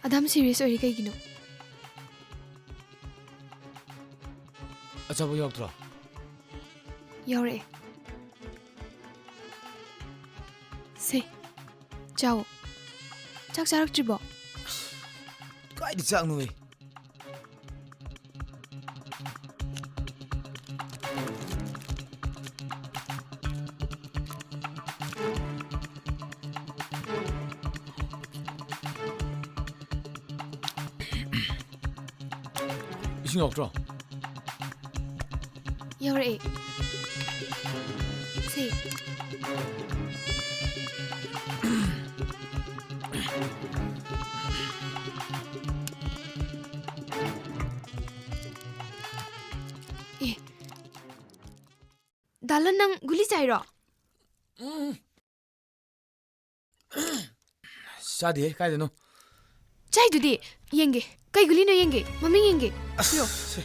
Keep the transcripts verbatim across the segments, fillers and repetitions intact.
ꯑꯗꯥꯝ serious ꯑꯣꯏꯔꯤ ꯀꯩꯒꯤꯅꯣ? ꯑꯆꯥꯄꯣꯠ ꯌꯥꯎꯗ꯭ꯔꯣ? ꯌꯥꯎꯔꯛꯑꯦ꯫ ꯁꯦ, ꯆꯥꯎ꯫ ꯆꯥꯛ ꯆꯥꯔꯛꯇ꯭ꯔꯤꯕꯣ? ꯀꯥꯏꯗ ꯆꯥꯛꯅꯣꯍꯦ? ꯏꯁꯤꯡ ꯌꯥꯎꯗ꯭ꯔꯣ? ꯌꯥꯎꯔꯛꯑꯦ꯫ ꯁꯦ꯫ ꯑꯦ, ꯗꯥꯂꯟ, ꯅꯪ ꯒꯨꯂꯤ ꯆꯥꯏꯔꯣ? ꯎꯝ꯫ ꯆꯥꯗꯦꯍꯦ, ꯀꯥꯏꯗꯅꯣ? ꯆꯥꯏꯗꯨꯗꯤ꯫ ꯌꯦꯡꯒꯦ꯫ ꯀꯩ ꯒꯨꯂꯤꯅꯣ ꯌꯦꯡꯒꯦ꯫ ꯃꯃꯤꯡ ꯌꯦꯡꯒꯦ꯫ ꯑꯁ, ꯄꯤꯔꯣ꯫ ꯁꯦ꯫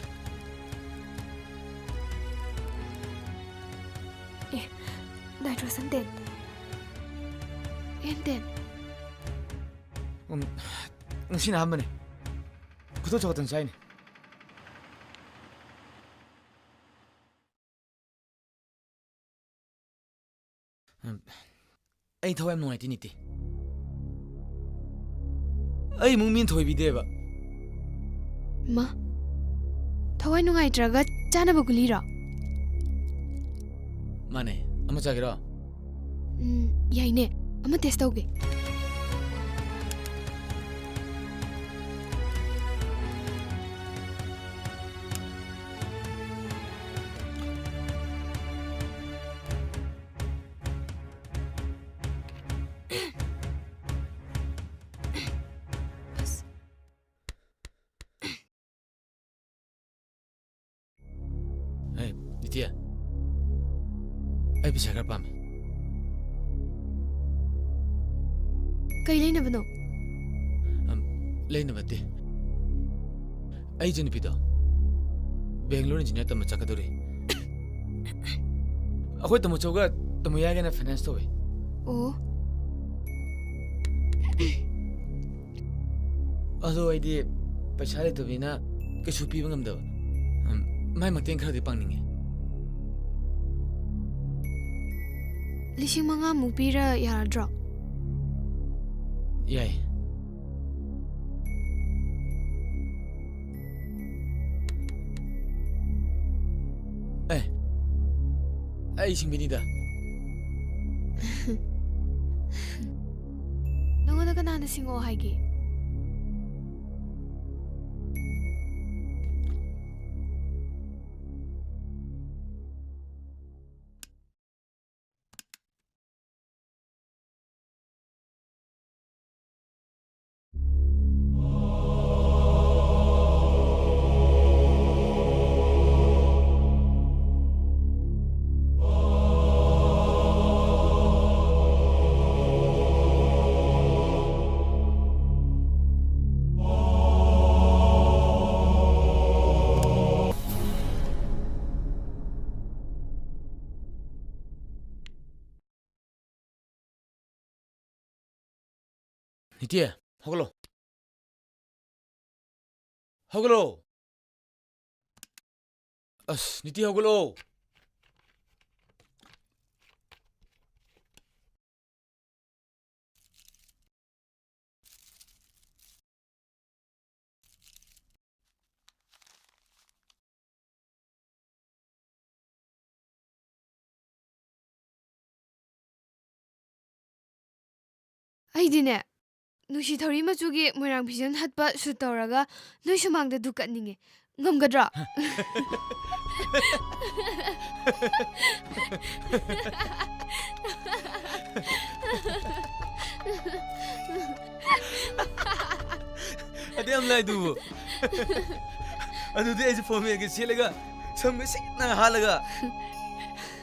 ꯑꯦ, ꯅꯥꯏꯇ꯭ꯔꯣꯁꯟ ꯇꯦꯟ꯫ N ten. ꯎꯝ, ꯉꯁꯤꯅ ꯑꯍꯥꯟꯕꯅꯦ꯫ ꯈꯨꯗꯣꯞ ꯆꯥꯎꯈꯠꯇꯅ ꯆꯥꯏꯅꯦ꯫ ꯑꯩ ꯊꯋꯥꯏ ꯌꯥꯝ ꯅꯨꯡꯉꯥꯏꯇꯦ, ꯅꯤꯇꯤ꯫ ꯑꯩ ꯏꯃꯨꯡ ꯃꯤꯅ ꯊꯣꯏꯕꯤꯗꯦꯕ꯫ ꯃꯥ, ꯊꯋꯥꯏ ꯅꯨꯡꯉꯥꯏꯇ꯭ꯔꯒ ꯆꯥꯅꯕ ꯒꯨꯂꯤꯔꯣ? ꯃꯥꯅꯦ, ꯑꯃ ꯆꯥꯒꯦꯔꯣ? ꯎꯝ, ꯌꯥꯏꯅꯦ꯫ ꯑꯃ ꯇꯦꯁ ꯇꯧꯒꯦ꯫ ꯑꯁ꯫ ꯑꯦ, ꯅꯤꯇꯤ, ꯑꯩ ꯄꯩꯁꯥ ꯈꯔ ꯄꯥꯝꯃꯤ꯫ ꯀꯩ ꯂꯩꯅꯕꯅꯣ? ꯑꯝ, ꯂꯩꯅꯕ ꯅꯠꯇꯦ꯫ ꯑꯩ ꯏꯆꯟꯅꯨꯄꯤꯗꯣ ꯕꯦꯡꯒ꯭ꯂꯣꯔ ꯏꯟꯖꯤꯅꯤꯌꯥꯔ ꯇꯝꯕ ꯆꯠꯀꯗꯧꯔꯤ꯫ ꯑꯩꯈꯣꯏ ꯇꯥꯃꯣ ꯆꯧꯒ ꯇꯥꯃꯣ ꯌꯥꯏꯒꯅ ꯐꯥꯏꯅꯥꯟꯁ ꯇꯧꯋꯦ꯫ ꯑꯣ꯫ ꯑꯗꯣ ꯑꯩꯗꯤ ꯄꯩꯁꯥ ꯂꯩꯇꯕꯅꯤꯅ ꯀꯩꯁꯨ ꯄꯤꯕ ꯉꯝꯗꯕ꯫ ꯎꯝ, ꯃꯥꯏ ꯃꯇꯦꯡ ꯈꯔꯗꯤ ꯄꯥꯡꯅꯤꯡꯉꯦ꯫ ꯂꯤꯁꯤꯡ ꯃꯉꯥꯃꯨꯛ ꯄꯤꯔ ꯌꯥꯔꯗ꯭ꯔꯣ? ꯌꯥꯏ꯫ ꯑꯦ, ꯑꯩ ꯁꯤꯡꯕꯤꯅꯤꯗ꯫ ꯅꯉꯣꯟꯗ ꯀꯅꯥꯅ ꯁꯤꯡꯉꯣ ꯍꯥꯏꯒꯦ? ꯅꯤꯇꯤ, ꯍꯧꯒꯠꯂꯣ꯫ ꯍꯧꯒꯠꯂꯣ꯫ ꯑꯁ, ꯅꯤꯇꯤ, ꯍꯧꯒꯠꯂꯣ꯫ ꯑꯩꯗꯤꯅꯦ, ꯅꯨꯡꯁꯤ ꯊꯧꯔꯤ ꯃꯆꯨꯒꯤ ꯃꯣꯏꯔꯥꯡ ꯐꯤꯖꯟ ꯍꯠꯄ ꯁꯨꯠ ꯇꯧꯔꯒ ꯅꯣꯏ ꯁꯨꯃꯥꯡꯗ ꯗꯨꯀꯠꯅꯤꯡꯉꯦ꯫ ꯉꯝꯒꯗ꯭ꯔꯣ? ꯑꯗꯨ ꯌꯥꯝ ꯂꯥꯏꯗꯨꯕꯨ꯫ ꯑꯗꯨꯗꯤ ꯑꯩꯁꯨ ꯐꯣꯔꯃꯦꯜꯒ ꯁꯦꯠꯂꯒ, ꯁꯝꯒ ꯁꯤꯠ ꯅꯥꯟꯅ ꯍꯥꯠꯂꯒ,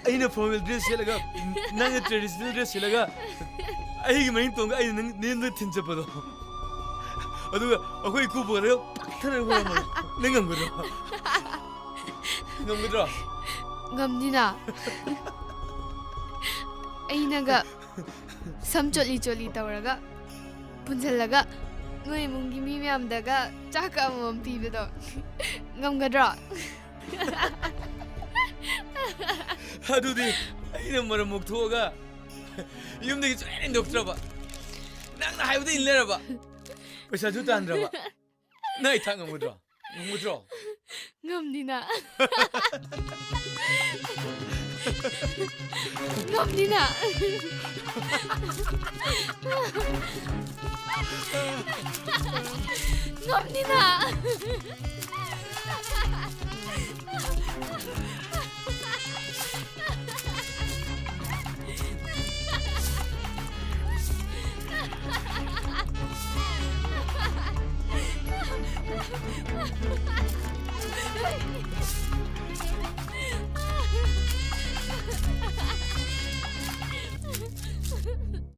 ꯑꯩꯅ ꯐꯣꯔꯃꯦꯜ ꯗ꯭ꯔꯦꯁ ꯁꯦꯠꯂꯒ, ꯅꯪꯅ ꯇ꯭ꯔꯦꯗꯤꯁꯅꯦꯜ ꯗ꯭ꯔꯦꯁ ꯁꯦꯠꯂꯒ, ꯑꯩꯒꯤ ꯃꯅꯤꯡ ꯇꯣꯡꯒ ꯑꯩꯅ ꯅꯪ ꯅꯌꯨꯝꯗ ꯊꯤꯟ ꯆꯠꯄꯗꯣ, ꯑꯗꯨꯒ ꯑꯩꯈꯣꯏ ꯏꯀꯨꯕꯣꯛꯗ ꯄꯥꯛꯊꯔꯒ ꯍꯣꯔꯝꯕꯗꯣ ꯅꯪ ꯉꯝꯒꯗ꯭ꯔꯣ? ꯉꯝꯒꯗ꯭ꯔꯣ? ꯉꯝꯅꯤꯅ꯫ ꯑꯩꯅꯒ ꯁꯝ ꯆꯣꯠꯂꯤ ꯆꯣꯠꯂꯤ ꯇꯧꯔꯒ ꯄꯨꯟꯁꯤꯜꯂꯒ ꯅꯣꯏ ꯏꯃꯨꯡꯒꯤ ꯃꯤ ꯃꯌꯥꯝꯗꯒ ꯆꯥꯛꯀ ꯑꯃꯃꯝ ꯄꯤꯕꯗꯣ ꯉꯝꯒꯗ꯭ꯔꯣ? ꯑꯗꯨꯗꯤ ꯑꯩꯅ ꯃꯔꯝ ꯃꯣꯛꯊꯣꯛꯑꯒ ꯌꯨꯝꯗꯒꯤ ꯁꯨꯡꯍꯦꯟ ꯍꯦꯟꯗꯣꯛꯇ꯭ꯔꯕ, ꯅꯪꯅ ꯍꯥꯏꯕꯗ ꯏꯜꯂꯔꯕ, ꯄꯩꯁꯥꯁꯨ ꯇꯥꯟꯗ꯭ꯔꯕ, ꯅꯪ ꯑꯩ ꯊꯥꯛ ꯉꯝꯒꯗ꯭ꯔꯣ? ꯉꯝꯒꯗ꯭ꯔꯣ? ꯉꯝꯅꯤꯅ꯫ ꯉꯝꯅꯤꯅ꯫ ꯉꯝꯅꯤꯅ꯫